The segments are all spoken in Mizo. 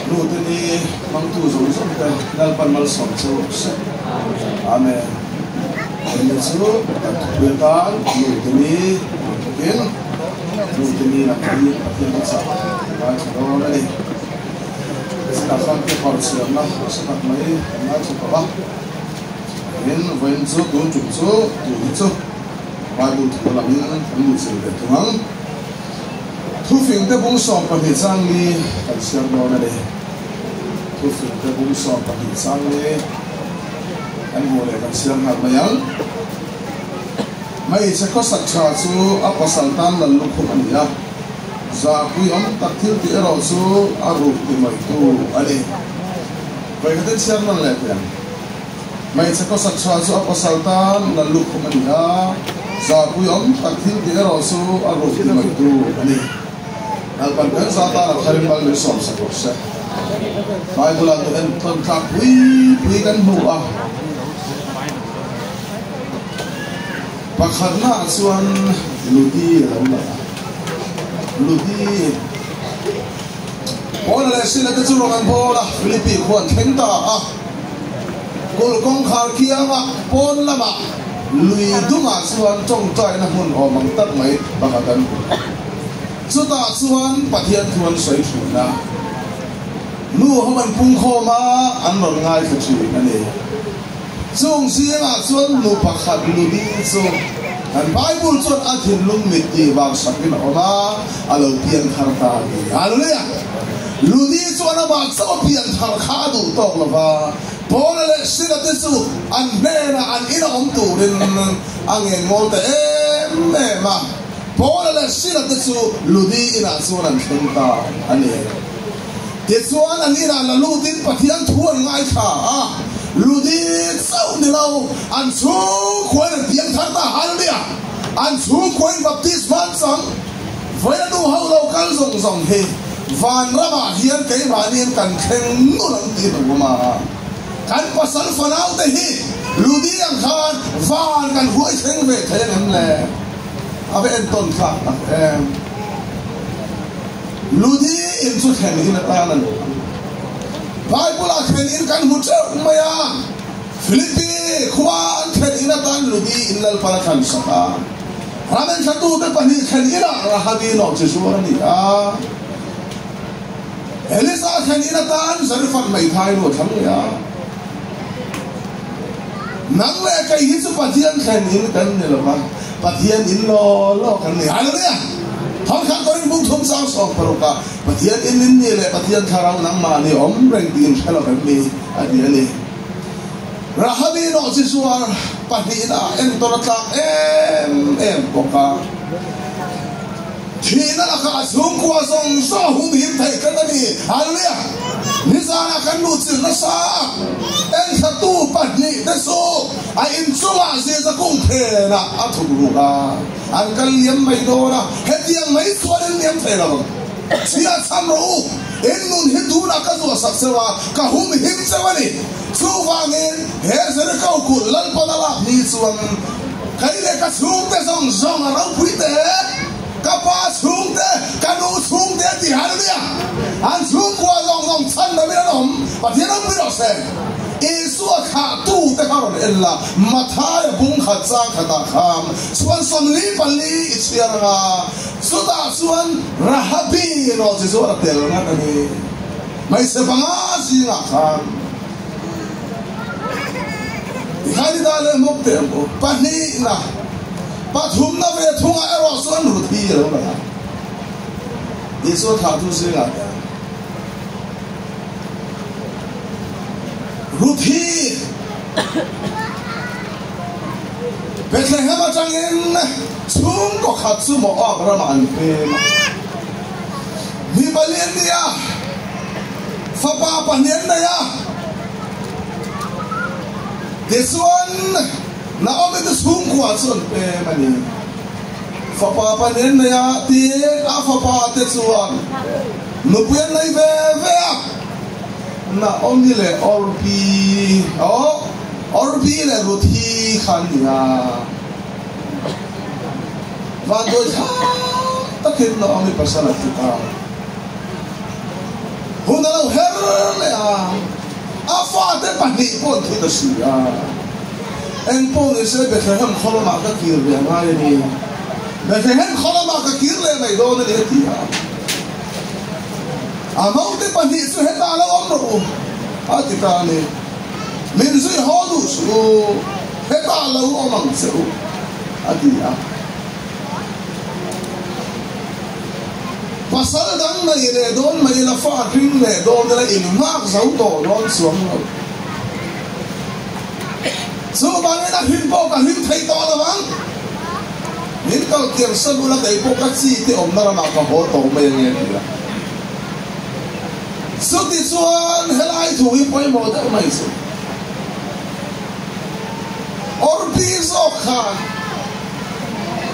Nute ni hmangtu zawng zawng te Lalpan malsawm che rawh se. Amen. Hemi chu kan thupui atan nute ni ang bawkin nute ni lam hi Pathian chah ngaithla dawn a ni. Chutah chuan paper chhiarna nasa tak mai kan ngaithla tawh a. Tin, vawiin chu tun tum chu tun hi chu Bible thu langin kan luhchilh ve thung ang. Thufingte bung 12 chang ni kan chhiar dawn a ni. Thufingte bung 12 chang ni kan hmuh leh kan chhiar nghal mai ang. Hmeichhe khawsak tha chu a pasal tan lal lukhum a ni a, zahpui awm tak thil tih erawh chu a ruk ti maitu a ni. Vawikhatin chhiar nawn leh teh ang. Hmeichhe khawsak tha chu a pasal tan lal lukhum a ni a, zahpui awm tak thil tih erawh chu a ruk ti maitu a ni. Lalpan kan za tan a tharin mal min sawm sak rawh se. Bible ah duh entawn tlak pui pui kan hmu a. Pakhatna ah chuan Ludi a lo lang a. Ludi. Paula leh Sila te chu rawn an bawl a, Philippi khua an thleng ta a. Kulh kawngkhar kianga pawn lamah lui dungah chuan tawngtaina hmun awm ang tak mai pakhat an hmu a. Chutah chuan Pathian thu an sawi thin a, nu ho an pungkhawm a, an rawn ngaithla thin a ni. Chung zingah chuan nu pakhat Ludi chu kan Bible chuan a thinlung mit tih vang sakin a awm a, a lo pian thar ta a ni. Hallelujah! Ludi chuan amah chauh a pian thar kha a duh tawk lo va, Paula leh Sila te chu an hnenah an ina awm turin a ngen ngawl ta em em a. Paula leh Sila te chu Ludi inah chuan an thleng ta a ni. Tichuan an inah la lutin Pathian thu an ngaithla a, Ludi chauh ni lo, an chhungkhuain an piang thar ta. Hallelujah! An chhungkhuain baptisma an chang. Vawiin nu ho lo kal zawng zawng hi vanramah hian keimahniin kan thleng nul ang tih hlauh awm a. Kan pasal fanaute hi Ludi ang khan van kan huai thleng ve thei ang em le? A va entawn thlak tak em? Ludi in chu thlen in atan a ni ang. Bible-ah thlen in kan hmu teuh mai a. Philippi khua an thlen in atan Ludi in Lalpan a thlan sak a. Ramen thlatute pahnih thlen inah Rahabi nawh chi zuar a ni a. Elisa thlen in atan Zarephath hmeithai nu a thlang leh a. Nang leh kei hi chu Pathian thlen in kan ni lo va, Pathian in law law kan ni. Hallelujah! Thawnkhat Korin bung thum sang 16 ah Pathian in in ni leh Pathian thlarau nangmah ni awm reng tiin hre lo em ni? a ti a ni. Rahabi nawh chi zuar pahnihin a entawn a tlak em em bawk a. Thihna lakah a chhungkua zawng zawng a humhim theih tlat a ni. Hallelujah! Nizanah kan luhchilh nasa a, enthlatu pahnihte chu a inchungah ziaza kung phenah a thuk ruk a, an kal liam mai dawn a, hetiang mai chuan in liam thei lo ang. Chhia chham rawh u, in nun hi tunah ka zuah sak cheu a, ka humhim cheu a ni. Chuvangin, he Jeriko kulh Lalpan a lak ni chuan kei leh ka chhungte zawng zawng a ropui teh, ka pa chhungte, ka nu chhungte a ti hallelujah! An chhungkua zawng zawng chhan lovin an awm, Pathian ropui rawh se. Isua thlahtute kha rawn en la, Mathaia bung khat chang khatah khan chuan 44 i chhiar ang a, chutah chuan Rahabi rawh chi chu a tel ngat a ni. Hmeichhe panga zingah khan tikhan i dah leh hmawk teh ang u. Pahnihna, pathumna ve thungah erawh chuan Ruthi a lo lang a. Isua thlahtu zingah hian Ruthi Bethlehem atangin chhungkaw khat chu Moab ramah an pem a. Mi pali an ni a, fapa pahnih an nei a. Tichuan, Naomi te chhungkua chu an pem a ni. Fapa pahnih an nei a, tiin a fapa te chuan nupui an nei ve ve a. Naomi leh Orpi, aw, Orpi leh Ruthi kha an ni a. Vanduai thlak takin Naomi pasal a thi ta. Hun a lo her leh a, a fate pahnih pawh an thi ta si a. Engpawh ni se Bethlehem khaw lamah ka kir ve a ngai a ni. Bethlehem khaw lamah ka kir leh mai dawn a ni a ti a. A naute pahnih chu hetah lo awm rawh u a ti ta a ni. Min zui haw duh suh u, hetah lo awm ang che u a ti a. Pasal dang nei leh dawn mai ila fa hring leh dawn ila in nghak zo tawh dawn chuang lo. Chuvangin a hlim pawh ka hlim thei tawh lo ang. Min kal kiang san ula kei pawh ka chi te awmna ramah ka haw tawh mai ange a ti a. Chuti chuan helai thu hi pawimawh deuh mai chu. Orpi zawk khan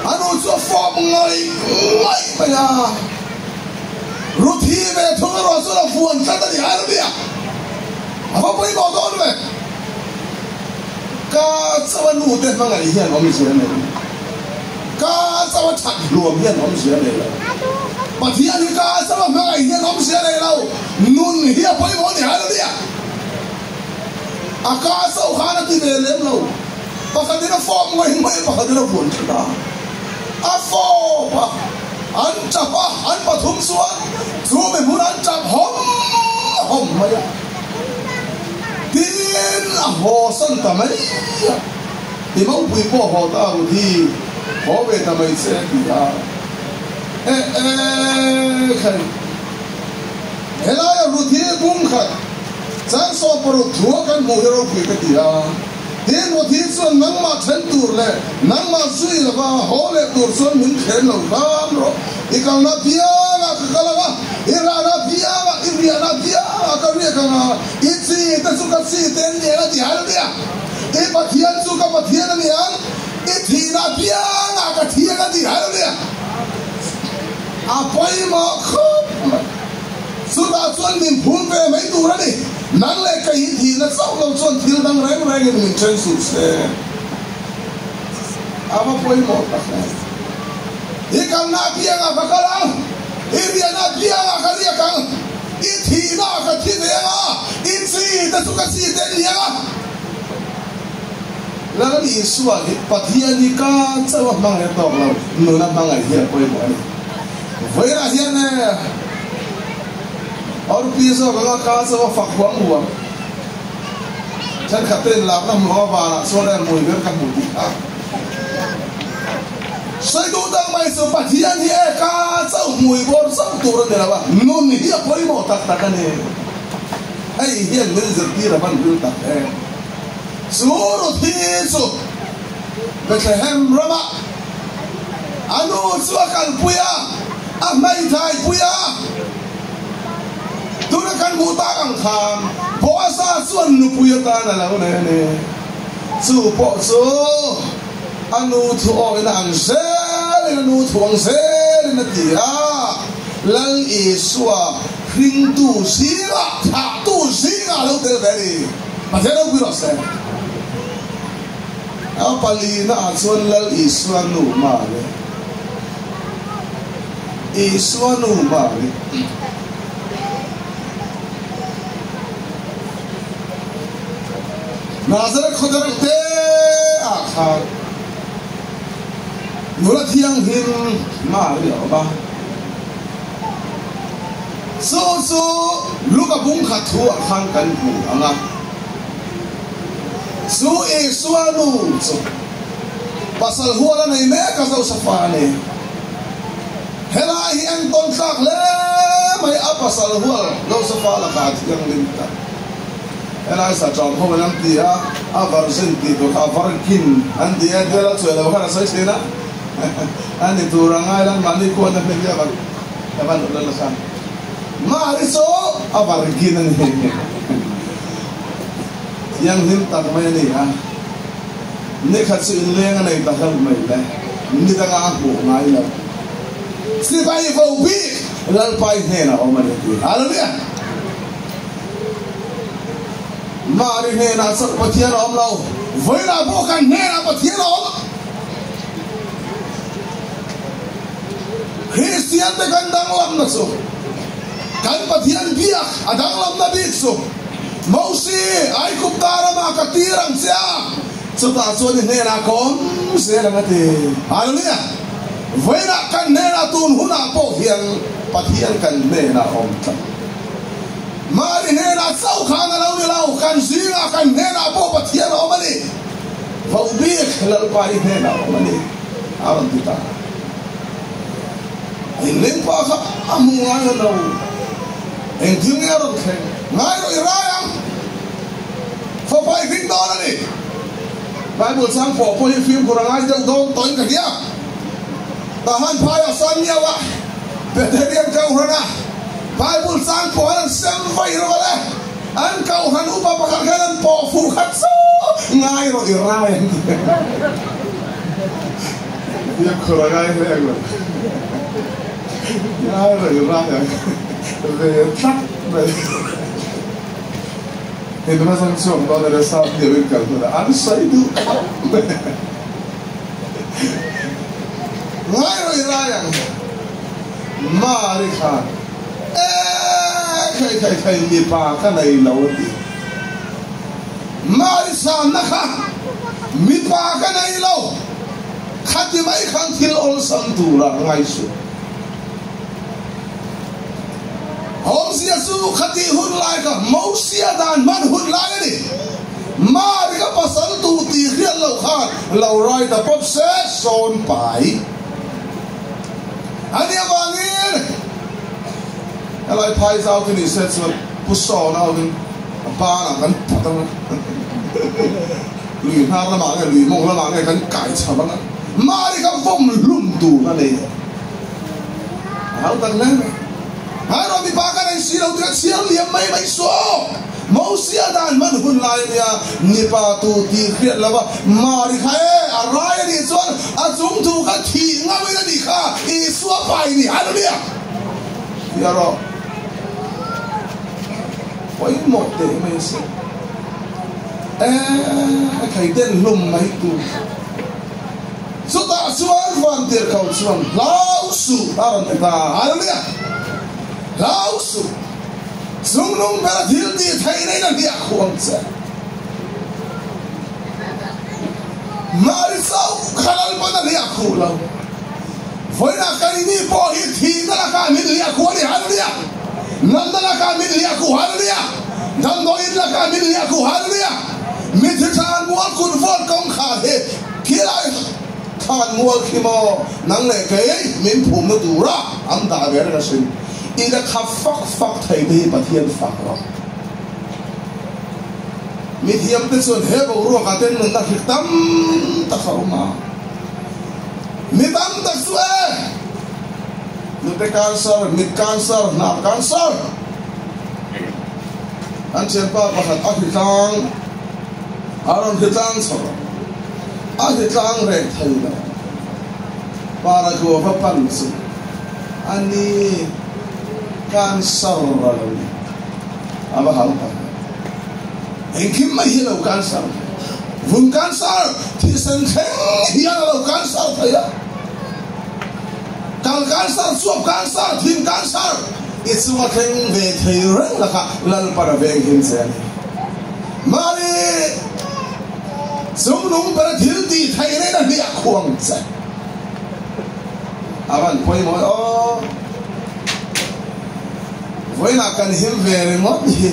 a nu chu a fawp ngawih ngawih mai a. Ruthi ve thung erawh chuan a vuan tlat a ni. Hallelujah! A va pawimawh dawn ve. Ka chauh a nute hmangaih hian awmzia a nei lo. Ka chauh a that hluam hian awmzia a nei lo. Pathian hi ka chauh a hmangaih hian awmzia a nei lo. Nun hi a pawimawh a ni. Hallelujah! A ka chauh khan a ti ve lem lo. Pakhatin a fawp ngawih ngawih a, pakhatin a vuan tlat a. A fawp a, an tap a, an pathum chuan chu mi hmun an tap hawm hawm mai a. Tin, a haw san ta mai a, I mopui pawh haw ta a Ruthi, haw ve ta mai che a ti a. E e khai, helaia Ruthi bung khat chang 16 thua kan hmuh hi ropui ka ti a. Tin, Ruthi chuan nangmah then tur leh nangmah zui lova haw leh tur chuan min thlem lo hram rawh. I kalna piangah ka kal ang a, i rahna piangah, i riahna piangah ka riak ang a, i chi te chu ka chi te an ni ang a ti hallelujah. I Pathian chu ka Pathian a ni ang, i thihna piangah ka thi ang a ti hallelujah. A pawimawh khawp mai. Chutah chuan min phum ve mai tur a ni. Nang leh kei hi thihna chauh lo chuan thil dang reng rengin min then suh se. A va pawimawh tak em! I kalna apiangah ka kal ang, i riahna apiangah ka riak ang, i thihna ka thi ve ang a, i chi te chu ka chi te an ni ang a. Lal Isua hi Pathian hi ka chauh a hmangaih tawk lo, nuna hmangaih hi a pawimawh a ni. Vawiinah hian e Orpi zawk anga ka chauh a fak huam huam. Thenkhat te inlakna hmuh avanah chuan e hmui ber ka hmu tih kha. Sawi duh tak mai chu Pathian hi e ka chauh hmui bawr chauh tur a ni lo a, nun hi a pawimawh tak tak a ni. Hei hian min zirtir a van ril tak em. Chu Ruthi chu Bethlehem ramah a nu chu a kalpui a, a hmeithai pui a. Tuna kan hmuh tak ang khan Boaza chuan nupui atan a lo nei a ni. Chu pawh chu a nu thu awina ang zelin a nu thu ang zelin a ti a, Lal Isua hringtu zingah, thlahtu zingah a lo tel ve a ni. Pathian ropui rawh se. A palina ah chuan Lal Isua nu Mari, Isua nu Mari. Nazareth khaw deuh te ah khan nula thianghlim Mari a awm a. Chu chu Luka bung khat thu ah khan kan hmu ang a. Chu Isua nu chu pasal hual a nei mek a Josefa a ni. Helai hi entawn tlak hle mai a pasal hual Josefa lakah a thianghlim ta. Helai sa ṭawm ho in an ti a, a virgin tih tur kha a virgin an ti a, tia lo chuai lo khan a sawi thin a, a ni tur a ngai lan mahni khuan a hming hi a van a van ul nasa. Mari chu a virgin a ni. Thianghlim tak mai a ni a, nikhat chu inleng a nei ta hlauh mai le, ni danga a hmuh ngai lo. Sipai vo bik Lalpai hnenah a awm a ni a ti. Hallelujah! Mari hnenah chauh Pathian a awm lo, vawiinah pawh kan hnenah Pathian a awm. Kristiante kan danglamna chu Kan Pathian biak a danglamna bik chu, Mosi, Aigupta ramah ka tir ang che a, chutah chuan i hnenah ka awm zel ang a ti. Hallelujah! Vawiinah kan hnenah tun hunah pawh hian Pathian kan hnenah a awm tlat. Mari hnenah chauh khan a lo ni lo, kan zingah kan hnenah pawh Pathian a awm a ni. Voh bik Lalpa i hnenah a awm a ni, a rawn ti ta. Inleng pa kha a hmu ngai lo. Engthil nge a rawn thleng? Ngai rawh i rai ang. Fapa i hring dawn a ni. Bible chang pawh pawh hi fimkhur a ngai deuh dawn tawhin ka hria. Tahan phaiah sawn miau a, Bethelian Kohhrana Bible chang pawh an sem vaih rawh le. An Kohhran upa pakhat khan an pawh fuh khat chu ngai rawh i rai ang ti. Fimkhur a ngai hle ang lo. Ngai rawh i rai ang ve tlat mai. In va zang chhuak dawn ania sap deuh in kal hunah an sawi duh khawp mai. Ngai rawh i rai ang Mari khan ee khei khei khei mipa ka nei lo a ti. Mari sanna kha mipa ka nei lo. Khati mai khan thil awlsam tura ngai suh. Awmzia chu khati hun lai kha Mosia dan hman hun lai a ni. Mari ka pasal tu tih hriat loh khan lo rai ta pawp se sawn pai a nih avangin helai phai zau te ni se chuan Pu Sawn auin a banah kan phat ang a. Lui hnar lamah nge lui mawng lamah nge kan kai chho ang a, Mari kha vawm hlum tur a nei a. A hau tak hle mai. Hai rawh mipa ka nei si lo tih a chhiar liam mai mai suh. Mosia dan hman hun lai a nia, mipa tu tih hriat lo va, Mari kha e, a rai a nih chuan a chung thu kha thih ngauin a nih kha, Isua pai ni, Hallelujah! Tih a rawh. Pawimawh teh mai a si. Eeh thei den hlum mai tur. Chutah chuan vantirhkoh chuan hlau suh a rawn ti ta. Hallelujah! Hlau suh. Chungnung bera thil tih theihna in a hliah khuh ang che. Mari chauh kha Lalpan a hliah khuh lo. Vawiinah kan ini pawh hi thihna lakah min hliah khuh a ni. Hallelujah! Natna lakah min hliah khuh. Hallelujah! Damdawiin lakah min hliah khuh. Hallelujah! Mithi thlan mual kut vawt kawngkhar hi khilai thlan mual khi maw nang leh kei min phumna tura an dah ve reng asin. I la khap fak fak thei te hi Pathian fak rawh. Mithiamte chuan he boruakah ten nunna hrik tam tak a awm a. Mi tam tak chu e! Nute cancer, mit cancer, hnah cancer. An thianpa pakhat a hritlang, a rawn hritlang chho a, a hritlang reh thei lo. Paraguava pan chu a ni cancer a lo ni. A va hau tak em! Engkim mai hi a lo cancer thei. Vun cancer, thisen thleng hian a lo cancer thei a. Kal cancer, chuap cancer, thin cancer i chunga thleng ve thei reng lakah Lalpan a veng him che a ni. Mahni chungnung bera thil tih theih reng a hliah khuang che. A van pawimawh e aw. Vawiinah kan him ve ringawt hi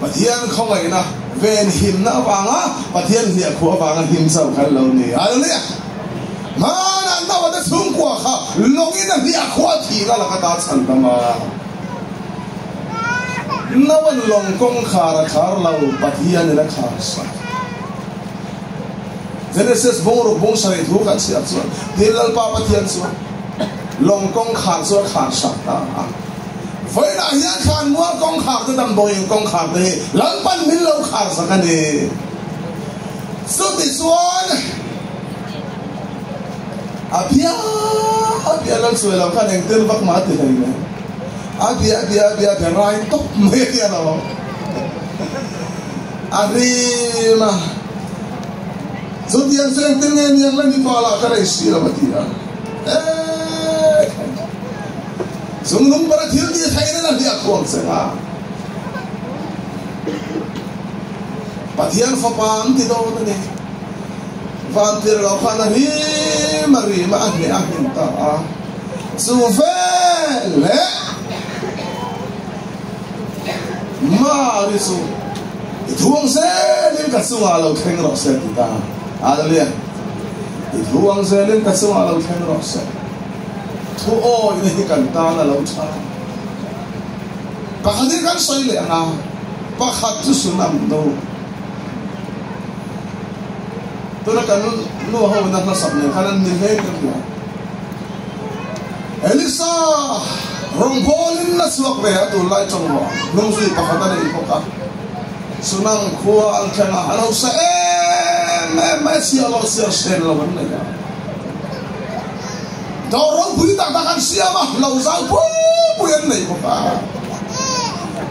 Pathian khawngaihna venhimna avanga Pathian hliahkhuh avanga him chauh kan lo ni. Hallelujah! Hmanah Noah-te chhungkua kha lawngin a hliahkhuah thihna laka ta chhan tam a. Noah-n lawng kawngkhar a khar lo, Pathianin a khar sak. Genesis bungruk bung sarih thu kan chhiar chuan, Tin Lalpa Pathian chuan lawng kawngkhar chu a khar sak ta a. Vawiinah hian thlanmual kawngkhar te damdawiin kawngkhar te hi Lalpan min lo khar sak a ni. Chuti chuan a bia a bia lal sawi lo khan engtin vak mah a ti hlei mai. A bia a bia a bia a bia rai tawp mai a tia lo. A rim a. Chutiang chu engtin nge niang la mipa lah ka nei si lo a ti a. Eeii. Chungnung bera thil tih theihna in a hliah khuang che nga. Pathian fapa an ti dawn a ni. Vantir lo khan a rim a rim a, a hneh a hnim ta a. Chu veleh Mari chu i thuang zelin ka chungah lo thleng rawh se a ti ta. Hallelujah! I thuang zelin ka chungah lo thleng rawh se. Thu awihna hi kan tan a lo tha. Pakhat hi kan sawi leh ang a, pakhat chu sunam no. Tuna kan nu ho ina hmasak nen khan an ni hle ka hria. Elisa rawngbawlin la chhuak ve a tunlai tawng ruah hnungzui pakhat a nei bawk a. Sunam khua an thleng a, an hausa em em mai a, chhiah lo chhiar sen lo an nei a. Dawr ropui tak tak an siam a, lo zau pui pui an nei bawk a.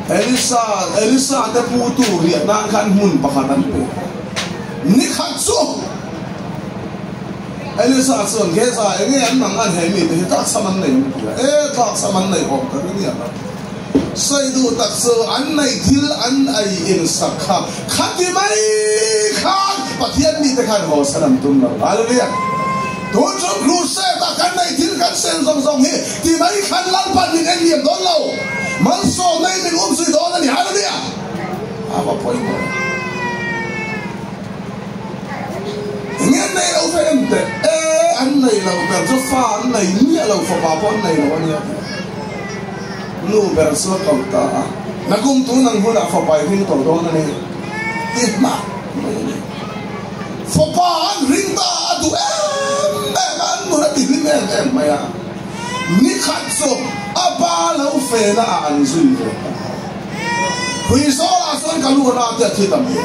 Elisa, Elisa te putu riah nan khan hmun pakhat an pe. Ni khat chu Elisa chuan, Geza, eng nge an mang an he mite hi tlakchham an nei an ti a. E, tlakchham an nei awm ka ring iang a. Sawi duh tak chu an neih thil an ei insak kha khati mai khan Pathian mite khan haw san an tum lo. Hallelujah! Tun chu crusade ah kan neih thil kan sel zawng zawng hi ti mai khan Lalpan min en liam dawn lo. Malsawmna in min um zui dawn a ni. Hallelujah! A va pawimawh em! Enge an nei lo ve em teh? E, an nei lo ber chu fa an nei miah lo, fapa pawh an nei lo a nia tih. Nu ber chu a ko ta a, Nakum tun ang hunah fapa i ring tawh dawn a ni ti hmak mai a ni. Fapa an ring ta a duh em em a, an nun a ti hlim em em mai a. Ni khat chu a pa lo fehna ah an zui ve ta a. Khuizawlah chuan ka luhna te a thi ta mai.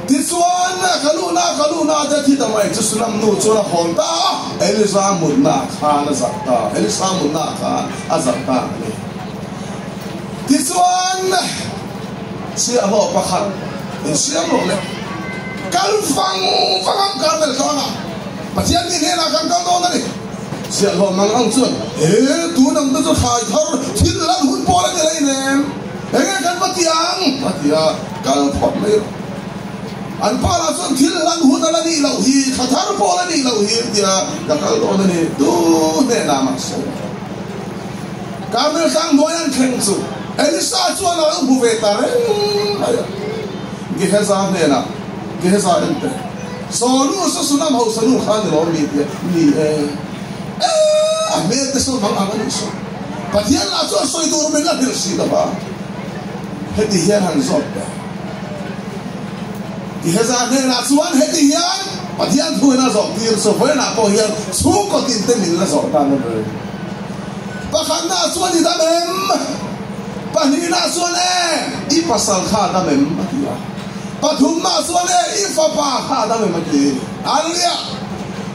Tichuan, ka luhna, ka luhna te a thi ta mai chu Sunam nu chuan a hawn ta a, Elisa mutna khan a zak ta, Elisa mutna khan a zak ta a ni. Tichuan, chhiahhlawh pakhat insiam rawh le, kal vang vang ang Karmel tlangah, Pathian mi hnenah kan kal dawn a ni. Chhiahhlawh mang ang chuan, He tun ang te chu thlai thar thil lan hun pawl a ni lei nem. Enge kan va ti ang? A ti a, kal phawt mai rawh. An pa lah chuan thil hlan hun a la nih loh hi, thla thar pawl a nih loh hi an ti a, ka kal dawn a ni, tu hnenah mah sawi lo. Karmel tlang hnuai an thleng chu Elisa chuan a lo hmu ve ta reng mai a. Geheza hnenah, Geheza en teh, Saw nu saw Sunam hausa nu kha a ni lo mi? A ti a, Ni e, e, a hmel te saw mang ang a nih saw. Pathian lah chuan sawi tur min la hrilh si lo va, heti hian han zawt teh. Geheza hnenah chuan heti hian Pathian thuin a zawh tir chu vawiinah pawh hian chhungkaw tin te min la zawh tan a ni. Pakhatnaah chuan i dam em? Pahnihnaah chuan e, i pasal kha a dam em? a ti a. Pathumnaah chuan e, i fapa kha a dam em? a ti. Hallelujah!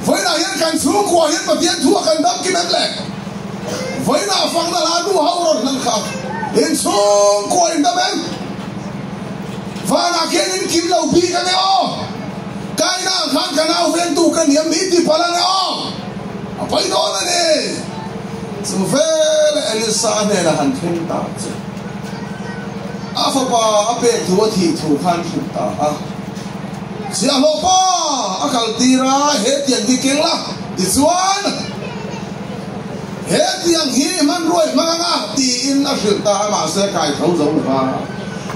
Vawiinah hian kan chhungkua hian Pathian thu a kan dam kim em le? Vawiinah fakna hla nu ho rawn hlan kha inchhungkua in dam em? Vanah khian in kim lo bik ange aw! Kaina ang khan ka nau vengtu ka ni a mi ti palh ange aw! A pawi dawn a ni! Chu veleh Elisa hnenah han thleng ta che. A fapa a pek thu a thih thu khan hrilh ta a. Ziahhlawh pa a kal tir a, hetiang hi keng la, tichuan hetiang hi hmanruai hmang anga tiin a hrilh ta a, mahse kai tho zo lo va.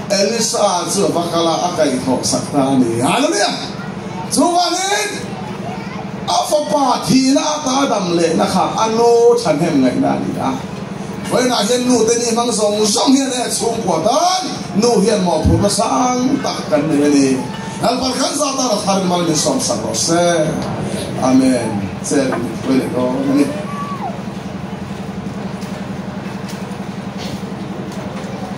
Elisa chu a va kal a, a kaihthawh sak ta a ni. Hallelujah! Chuvangin a fapa thihna ata a dam lehna kha a nu thahnem ngaihna a ni a. Vawiinah hian nu te ni hmang zawng zawng hian e chhungkua tan nu hian mawhphurhna sang tak kan nei a ni. Lalpan kan zat a rathar in mal min sawmsak rawh se. Amen. Chen min hruai leh dawn a ni.